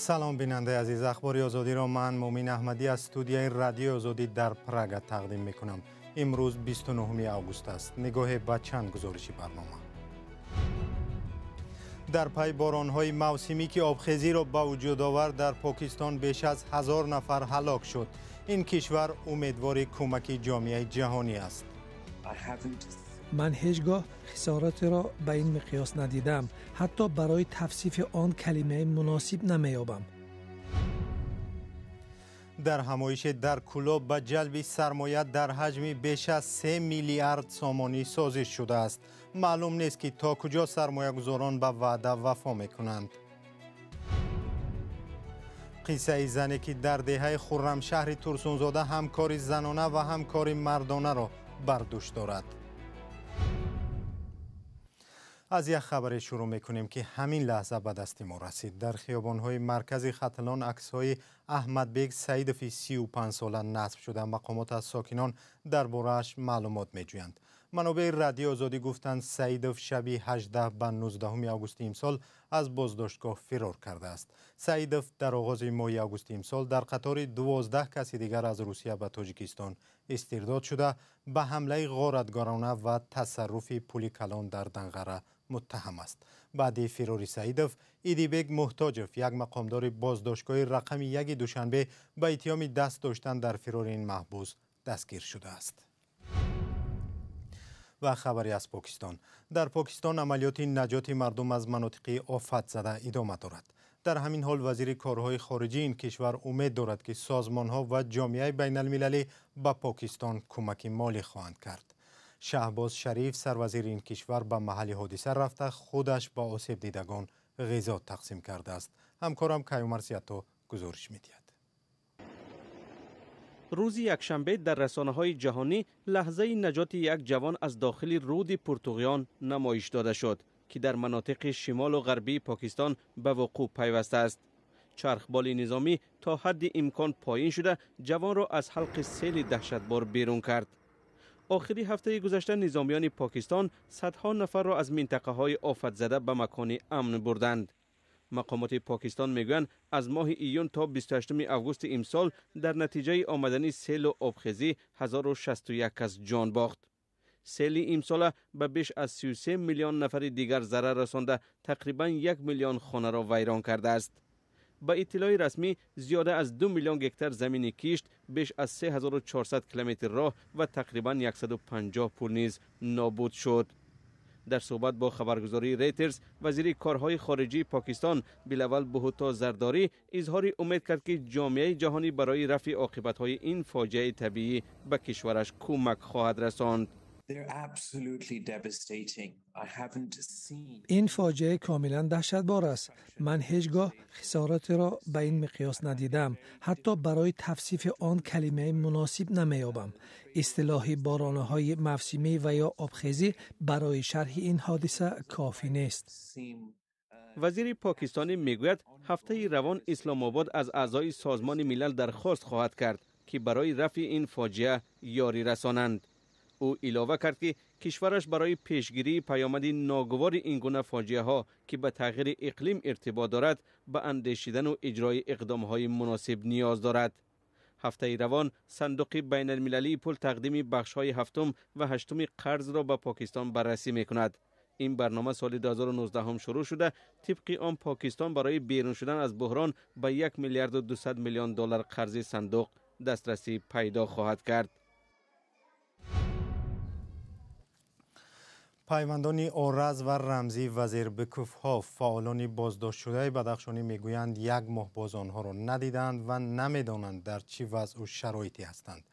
Салом, бинандаи азиз. Ахбори Озодиро ман, Муъмин Аҳмадӣ, аз студияи Радиои Озодӣ дар Прага тақдим мекунам. Имрӯз 29 август аст. Нигоҳе ба чанд гузориши барнома. Дар пай боронҳои мавсимӣ, ки обхезиро ба вуҷуд овард, дар Покистон беш аз 1000 нафар ҳалок шуд. Ин кишвар умедвори кӯмаки ҷомеаи ҷаҳонӣ аст. Ман ҳеҷ гоҳ хисоротеро ба ин миқёс надидам. Ҳатто барои тавсифи он калимаи муносиб намеёбам. Дар ҳамоише дар Кӯлоб ба ҷалби сармоя дар ҳаҷми беш аз 3 миллиард сомонӣ созиш шудааст. Маълум нест, ки то куҷо сармоягузорон ба ваъда вафо мекунанд. Қиссаи зане, ки дар деҳаи Хуррамшаҳри Турсунзода ҳам кори занона ва ҳам кори мардонаро бар дӯш дорад. Аз як хабаре шурӯъ мекунем, ки ҳамин лаҳза ба дасти мо расид. Дар хиёбонҳои маркази Хатлон аксҳои Аҳмадбек Саидови 35сола насб шуда. Мақомот аз сокинон дар борааш маълумот меҷӯянд. Манобеи Радиои Озодӣ гуфтанд, Саидов шаби 18 ба 19 августи имсол аз боздоштгоҳ фирор кардааст. Саидов дар оғози моҳи августи имсол дар қатори 12 каси дигар аз Русия ба Тоҷикистон истирдод шуда, ба ҳамлаи ғоратгарона ва тасарруфи пули калон дар Данғара муттаҳам аст. Баъди фирори Саидов, Идибек Муҳтоҷов, як мақомдори боздоштгоҳи рақами 1 Душанбе, ба иттиҳоми даст доштан дар фирори ин маҳбус дастгир шудааст. Ва хабаре аз Покистон. Дар Покистон амалиёти наҷоти мардум аз манотиқи офатзада идома дорад. Дар ҳамин ҳол вазири корҳои хориҷии ин кишвар умед дорад, ки созмонҳо ва ҷомеаи байналмилалӣ ба Покистон кӯмаки молӣ хоҳанд кард. Шаҳбоз Шариф, сарвазири ин кишвар, ба маҳалли ҳодиса рафта, худаш ба осебдидагон ғизо тақсим кардааст. Ҳамкорам Каюмар Сиято гузориш медиҳад. Рӯзи якшанбе дар расонаҳои ҷаҳонӣ лаҳзаи наҷоти як ҷавон аз дохили руди Пуртуғён намоиш дода шуд, ки дар манотиқи шимолу ғарбии Покистон ба вуқӯъ пайвастааст. Чархболи низомӣ то ҳадди имкон поин шуда, ҷавонро аз ҳалқи сели даҳшатбор берун кард. Охири ҳафтаи гузашта низомиёни Покистон садҳо нафарро аз минтақаҳои офатзада ба макони амн бурданд. Мақомоти Покистон мегӯянд, аз моҳи июн то 28 августи имсол дар натиҷаи омадани селу обхезӣ 1061 кас ҷон бохт. Сели имсола ба беш аз 33 миллион нафари дигар зарар расонда, тақрибан 1 миллион хонаро вайрон кардааст. Ба иттилои расмӣ, зиёда аз 2 миллион гектар замини кишт, беш аз 3400 километр роҳ ва тақрибан 150 пул низ нобуд шуд. Дар суҳбат бо хабаргузории Рейтерс, вазири корҳои хориҷии Покистон Билавал Бҳутто Зардорӣ изҳори умед кард, ки ҷомеаи ҷаҳонӣ барои рафъи оқибатҳои ин фоҷиаи табиӣ ба кишвараш кӯмак хоҳад расонд. Ин фоҷиа комилан даҳшатбор аст. Ман ҳеҷ гоҳ хисоротеро ба ин миқёс надидам. Ҳатто барои тавсифи он калимаи муносиб намеёбам. Истилоҳи боронаҳои мавсимӣ ва ё обхезӣ барои шарҳи ин ҳодиса кофӣ нест. Вазири покистонӣ мегӯяд, ҳафтаи равон Исломобод аз аъзои Созмони Милал дархост хоҳад кард, ки барои рафъи ин фоҷиа ёрӣ расонанд. Ӯ илова кард, ки кишвараш барои пешгирии паёмади ногувори ин гуна фоҷиаҳо, ки ба тағйири иқлим иртибот дорад, ба андешидану иҷрои иқдомҳои муносиб ниёз дорад. Ҳафтаи равон Сандуқи байналмилалии пул тақдими бахшҳои ҳафтум ва ҳаштуми қарзро ба Покистон баррасӣ мекунад. Ин барнома соли 2019 шурӯъ шуда, тибқи он Покистон барои берун шудан аз буҳрон ба 1 миллиарду 200 миллион доллар қарзи сандуқ дастрасӣ пайдо хоҳад кард. Пайвандони Ораз ва Рамзӣ Вазирбековҳо, фаъолони боздоштшудаи бадахшонӣ, мегӯянд, як моҳ боз онҳоро надиданд ва намедонанд, дар чӣ вазъу шароите ҳастанд.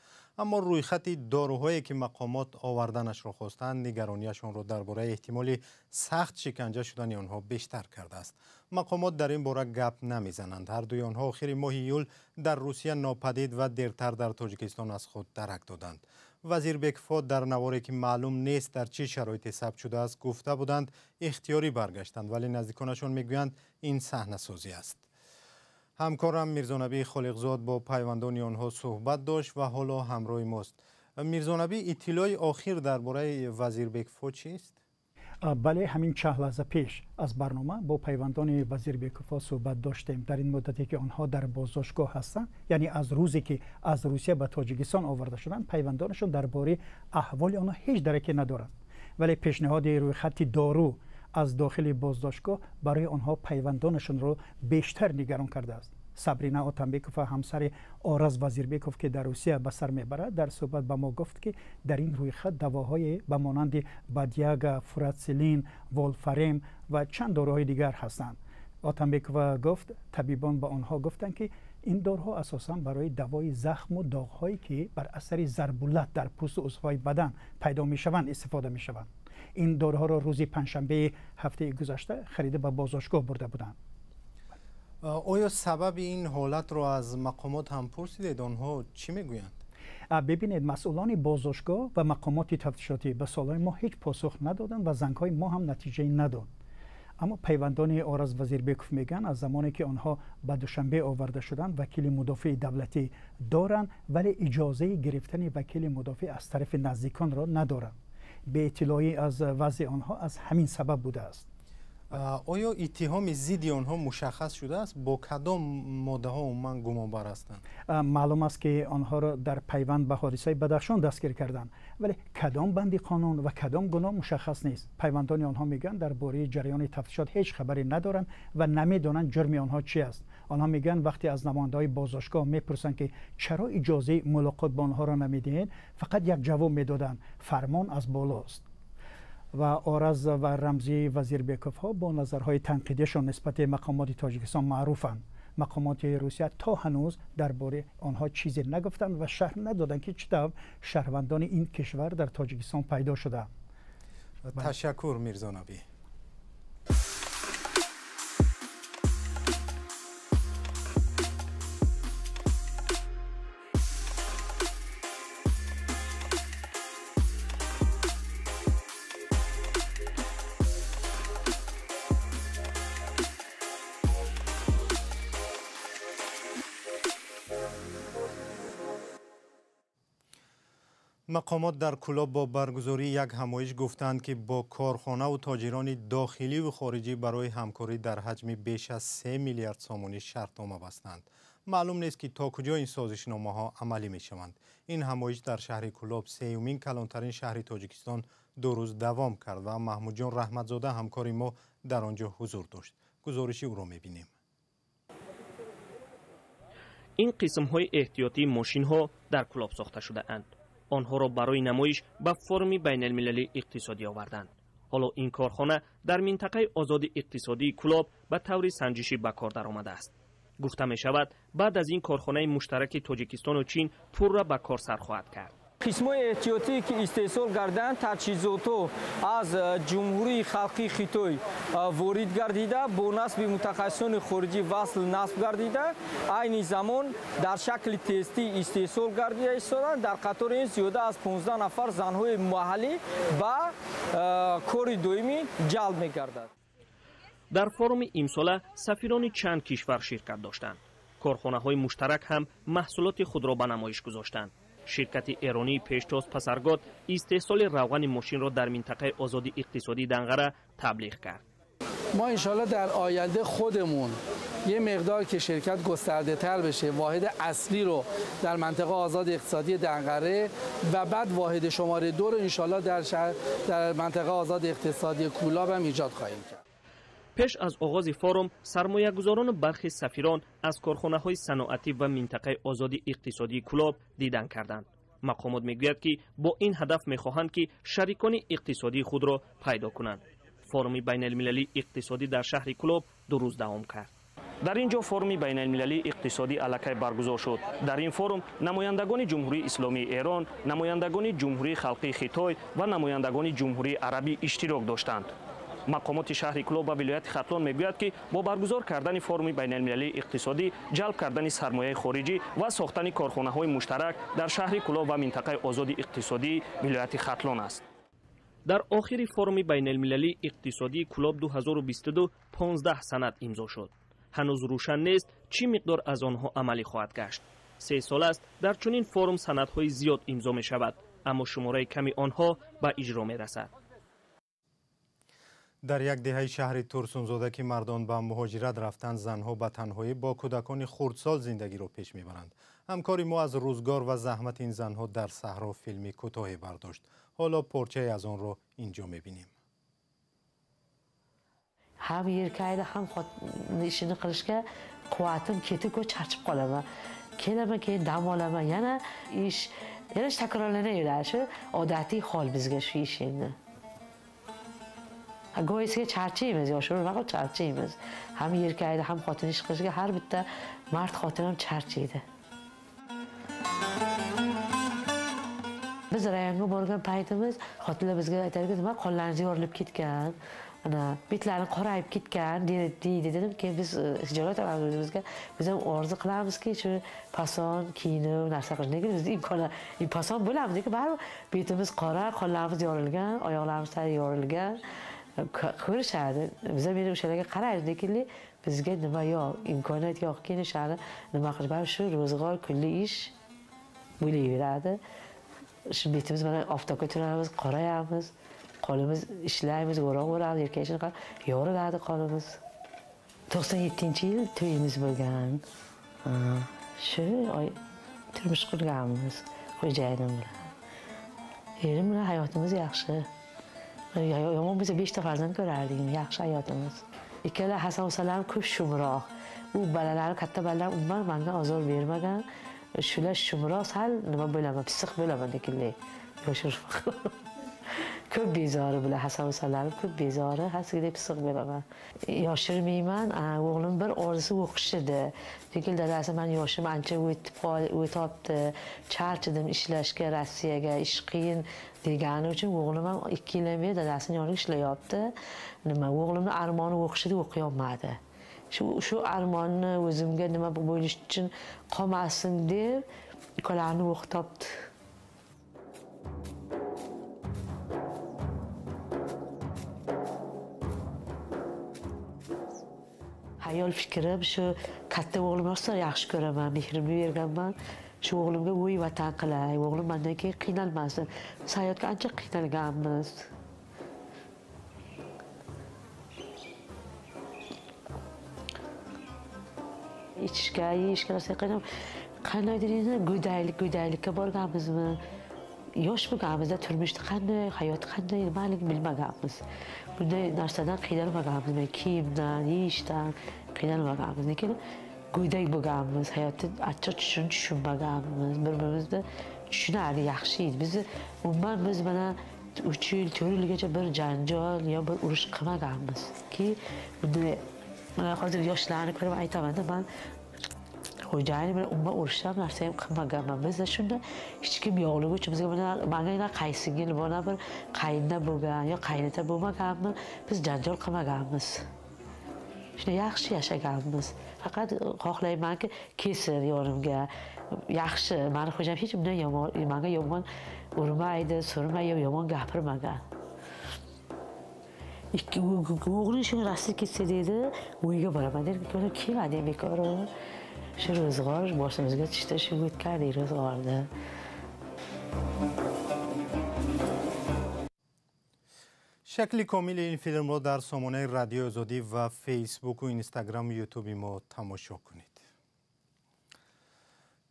Аммо рӯйхати доруҳое, ки мақомот оварданашро хостанд, нигаронияшонро дар бораи эҳтимоли сахт шиканҷа шудани онҳо бештар кардааст. Мақомот дар ин бора гап намезананд. Ҳардуи онҳо охири моҳи июл дар Русия нопадид ва дертар дар Тоҷикистон аз худ дарак доданд. Вазирбековҳо дар наворе, ки маълум нест, дар чӣ шароите сабт шудааст, гуфта буданд, ихтиёрӣ баргаштанд, вале наздиконашон мегӯянд, ин саҳнасозӣ аст. Ҳамкорам Мирзонабӣ Холиқзод бо пайвандони онҳо суҳбат дошт ва ҳоло ҳамроҳи мост. Мирзонабӣ, иттилои охир дар бораи Вазирбековҳо чист? Бале, ҳамин чанд лаҳза пеш аз барнома бо пайвандони Вазирбековҳо суҳбат доштем. Дар ин муддате ки онҳо дар боздоштгоҳ ҳастанд, яъне аз рӯзе ки аз Русия ба Тоҷикистон оварда шуданд, пайвандонашон дар бораи аҳволи онҳо ҳеҷ дараке надоранд. Вале пешниҳоди рӯйхати дору аз дохили боздоштгоҳ барои онҳо пайвандонашонро бештар нигарон кардааст. Сабрина Отамбекова, ҳамсари Ораз Вазирбеков, ки дар Русия ба сар мебарад, дар суҳбат ба мо гуфт, ки дар ин рӯйхат давоҳое ба монанди бадяга, фурацилин, волфарем ва чанд доруҳои дигар ҳастанд. Отамбекова гуфт, табибон ба онҳо гуфтанд, ки ин доруҳо асосан барои давои захму доғҳое ки бар асари зарбулат дар пӯсту узвҳои бадан пайдо мешаванд истифода мешаванд. Ин доруҳоро рӯзи панҷшанбеи ҳафтаи гузашта харида ба боздоштгоҳ бурда буданд. Оё сабаби ин ҳолатро аз мақомот ҳам пурсидед? Онҳо чӣ мегӯянд? Бибинед, масъулони боздоштгоҳ ва мақомоти тафтишотӣ ба суолҳои мо ҳеҷ посух надоданд ва зангҳои мо ҳам натиҷае надод. Аммо пайвандони Ораз Вазирбеков мегӯянд, аз замоне ки онҳо ба Душанбе оварда шуданд, вакили мудофеи давлатӣ доранд, вале иҷозаи гирифтани вакили мудофеъ аз тарафи наздиконро надоранд. Беиттилоӣ аз вазъи онҳо аз ҳамин сабаб будааст. Оё иттиҳоми зидди онҳо мушаххас шудааст? Бо кадом моддаҳо умуман гумонбар ҳастанд? Маълум аст, ки онҳоро дар пайванд ба ҳодисаи Бадахшон дастгир карданд, вале кадом банди қонун ва кадом гуноҳ мушаххас нест. Пайвандони онҳо мегӯянд, дар бораи ҷараёни тафтишот ҳеҷ хабаре надоранд ва намедонанд ҷурми онҳо чи аст. Онҳо мегӯянд, вақте аз намояндаҳои боздоштгоҳ мепурсанд, ки чаро иҷозаи мулоқот бо онҳоро намедиҳед, фақат як ҷавоб медоданд: фармон аз болост. Ва Ораз ва Рамзӣ Вазирбековҳо бо назарҳои танқидиашон нисбати мақомоти Тоҷикистон маъруфанд. Мақомоти Русия то ҳанӯз дар бораи онҳо чизе нагуфтанд ва шарҳ надоданд, ки чӣ тавр шаҳрвандони ин кишвар дар Тоҷикистон пайдо шудаанд. Ташаккур, Мирзонабӣ. Мақомот дар Кӯлоб бо баргузории як ҳамоиш гуфтанд, ки бо корхонаву тоҷирони дохиливу хориҷӣ барои ҳамкорӣ дар ҳаҷми беш аз 3 миллиард сомонӣ шартнома бастанд. Маълум нест, ки то куҷо ин созишномаҳо амалӣ мешаванд. Ин ҳамоиш дар шаҳри Кӯлоб, сеюмин калонтарин шаҳри Тоҷикистон, 2 рӯз давом кард ва Маҳмудҷон Раҳматзода, ҳамкори мо, дар он ҷо ҳузур дошт. Гузориши ӯро мебинем. Ин қисмҳои эҳтиётии мошинҳо дар Кӯлоб сохта шудаанд. Онҳоро барои намоиш ба форуми байналмилалии иқтисодӣ оварданд. Ҳоло ин корхона дар минтақаи озоди иқтисодии Кӯлоб ба таври санҷишӣ ба кор даромадааст. Гуфта мешавад, баъд аз ин корхонаи муштараки Тоҷикистону Чин пурра ба кор сар хоҳад кард. Қисмҳои эҳтиётӣ ки истеҳсол гарданд, таҷҳизотҳо аз Ҷумҳурии Халқии Хитой ворид гардида, бо насби мутахассисони хориҷӣ васл насб гардида, айни замон дар шакли тестӣ истеҳсол гардида истоданд. Дар қатори ин зиёда аз 15 нафар занҳои маҳаллӣ ба кори доимӣ ҷалб мегардад. Дар форуми имсола сафирони чанд кишвар ширкат доштанд. Корхонаҳои муштарак ҳам маҳсулоти худро ба намоиш гузоштанд. Ширкати эронии Пештоз Пасаргод истеҳсоли равғани мошинро дар минтақаи озоди иқтисодии Данғара таблиғ кард. Мо иншоалло дар оянда худамон یه مقدار که شرکت گسترده تر بشه، واحد اصلی رو در منطقه آزاد اقتصادی دنقره و بعد واحد شماره 2 رو انشالله در منطقه آزاد اقتصادی کولاب هم ایجاد خواهیم کرد. Пеш аз оғози форум сармоягузорону бархи сафирон аз корхонаҳои саноатӣ ва минтақаи озоди иқтисодии Кӯлоб дидан карданд. Мақомот мегӯяд, ки бо ин ҳадаф мехоҳанд, ки шарикони иқтисодии худро пайдо кунанд. Форуми байналмилалии иқтисодӣ дар шаҳри Кӯлоб 2 рӯз давом кард. Дар ин ҷо форуми байналмилалии иқтисодӣ аллакай баргузор шуд. Дар ин форум намояндагони Ҷумҳурии Исломии Эрон, намояндагони Ҷумҳурии Халқии Хитой ва намояндагони Ҷумҳурии Арабӣ иштирок доштанд. Мақомоти шаҳри Кӯлоб ва вилояти Хатлон мегӯяд, ки бо баргузор кардани форуми байналмилалии иқтисодӣ, ҷалб кардани сармояи хориҷӣ ва сохтани корхонаҳои муштарак дар шаҳри Кӯлоб ва минтақаи озоди иқтисодии вилояти Хатлон аст. Дар охири форуми байналмилалии иқтисодии Кӯлоб 2022 15 санад имзо шуд. Ҳанӯз рӯшан нест, чӣ миқдор аз онҳо амалӣ хоҳад гашт. 3 сол аст дар чунин форум санадҳои зиёд имзо мешавад, аммо шумораи ками онҳо ба иҷро мерасад. Дар як деҳаи шаҳри Турсунзода, ки мардон ба муҳоҷират рафтанд, занҳо ба танҳоӣ бо кӯдакони хурдсол зиндагиро пеш мебаранд. Ҳамкори мо аз рӯзгор ва заҳмати ин занҳо дар саҳро филми кӯтоҳе бардошт. Ҳоло порчае аз онро инҷо мебинем. Ҳам erkakni, ham xotinni ishini qilishga quvvatim ketib, ko'p charchib qolaman. Kelaman, keyin dam olaman, yana ish, yana takrorlanaveradi. Shu odatiy hol bizga shu ish endi. Go'yisiga charchaymiz, yoshlar nima qilib charchaymiz. Ham erkakni, ham xotin ish qilishga har bitta mard xotin ham charchaydi. Biz rayonga borgan paytimiz xotinlar bizga aytardi, nima qo'llaringiz yorilib ketgan, ana betlari qorayib ketgan deydi dedim. Keyin biz hijolat olamiz o'zimizga. Biz ham orzu qilamizki, shu fason kiyinib narsa qilish. Lekin bizda imkonlar fason bo'lamiz, lekin baribir betimiz qora, qo'llarimiz yorilgan, oyoqlarimiz yorilgan. Ko'rishadi. Biz ham endi o'shalarga qaraymiz, lekin bizga nima yo'q, imkoniyat yo'q, keyin o'shani nima qilish, baribir shu ro'zg'or kunlik ish bo'laveradi. Shu betimiz mana oftobga turamiz, qorayamiz, qo'limiz ishlaymiz, o'roq o'ramiz, erkak ishini qilib yoriladi qo'limiz. 97-yil to'yimiz bo'lgan. Shu oy turmush qurganmiz xo'jayinim bilan. Erim bilan hayotimiz yaxshi. Yomon bo'lsa 5 ta farzand ko'rardik, yaxshi hayotimiz. Ikkala Hasan Husanlar ko'p shumroq. U bolalari, katta bolalar umuman menga ozor bermagan. Shular shumroq, sal nima bo'laman, pisiq bo'laman lekinlik. Ko'p bezori bular, Hasan Husanlarim ko'p bezori, hasigidek pisiq bo'laman. Yoshirmayman, o'g'lim bir orzusi o'qish edi. Lekin dadasi, men yoshim ancha o'tibdi, charchadim ishlashga, Rossiyaga, ish qiyin degani uchun o'g'lim ham 2 yildan beri dadasini yonida ishlayapti. Nima, o'g'limni armoni o'qish edi, o'qiy olmadi. Shu armonni o'zimga nima bo'lish uchun qolmasin deb ikkalarni o'qitibdi. Hayol fikrim shu katta o'g'limni rosa yaxshi ko'raman, mehrimni berganman. Shu o'g'limga o'y vatan qilay, o'g'lim mendan keyin qiynalmasin. Biz hayotga ancha qiynalganmiz. Ichishga, yeyishga rosa qiynalib, qandaydir endi go'daylikka borganmizmi? Yosh bo'lganimizda turmushda qanday, hayot qanday nimaligini bilmaganmiz. Bunday narsadan qiynalmaganmiz, men kiyimdan, yeyishdan qiynalmaganmiz. Lekin go'dak bo'lganmiz, hayotni achchiq tushunmaganmiz, bir-birimizni tushunardik, yaxshi edi. Bizni umuman biz mana 3 yil, 4 yilgacha bir janjal yo bir urush qilmaganmiz ki bunday mana hozir yoshlarni ko'rib aytaman-da, man xo'jayinim bilan umuman urushgan narsa ham qilmaganman. Bizda shunda hech kim yo'qligi uchun bizga mana manga qaysingil bona bir qayinda bo'lgan yo qaynota bo'lmaganmi, biz janjal qilmaganmiz. Shunda yaxshi yashaganmiz. Faqat xohlaymanki, kelsin yonimga. Yaxshi, mani xo'jam hech bunday yomon, menga yomon urmaydi, surmaydi, yomon gapirmagan. Ikki o'g'lim shu Rossiya ketsa dedi, uyga boraman dedi, kelmadi bekor. Shu ro'zg'or boshimizga tushdi, shu o'tgandik ro'zg'orni. Шакли комили ин филмро дар сомонаи Радиои Озодӣ ва Фейсбуку Инстаграму Ютуби мо тамошо кунед.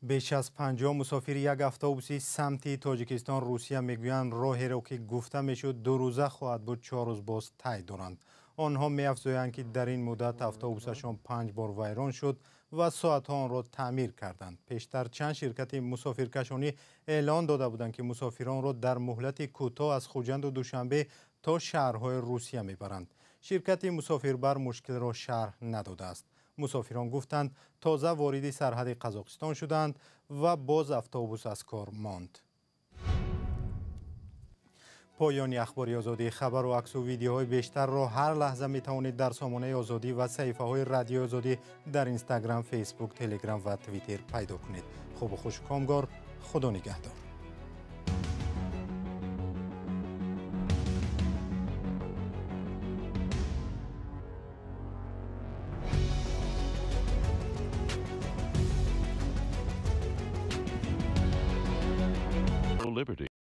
Беш аз 50 мусофири як автобуси самти Тоҷикистон Русия мегӯянд, роҳеро ки гуфта мешуд 2 рӯза хоҳад буд, 4 рӯз боз тай доранд. Онҳо меафзоянд, ки дар ин муддат автобусашон 5 бор вайрон шуд ва соатҳо онро таъмир карданд. Пештар чанд ширкати мусофиркашонӣ эълон дода буданд, ки мусофиронро дар муҳлати кӯтоҳ аз Хуҷанду Душанбе то шаҳрҳои Русия мебаранд. Ширкати мусофирбар мушкилро шарҳ надодааст. Мусофирон гуфтанд, тоза вориди сарҳади Қазоқистон шуданд ва боз автобус аз кор монд. Поёни Ахбори Озодӣ. Хабару аксу видеоҳои бештарро ҳар лаҳза метавонед дар сомонаи Озодӣ ва саҳифаҳои Радиои Озодӣ дар Инстаграм, Фейсбук, Телеграм ва Твиттер пайдо кунед. Хубу хуш, комгор, Худо нигаҳдор. Liberty.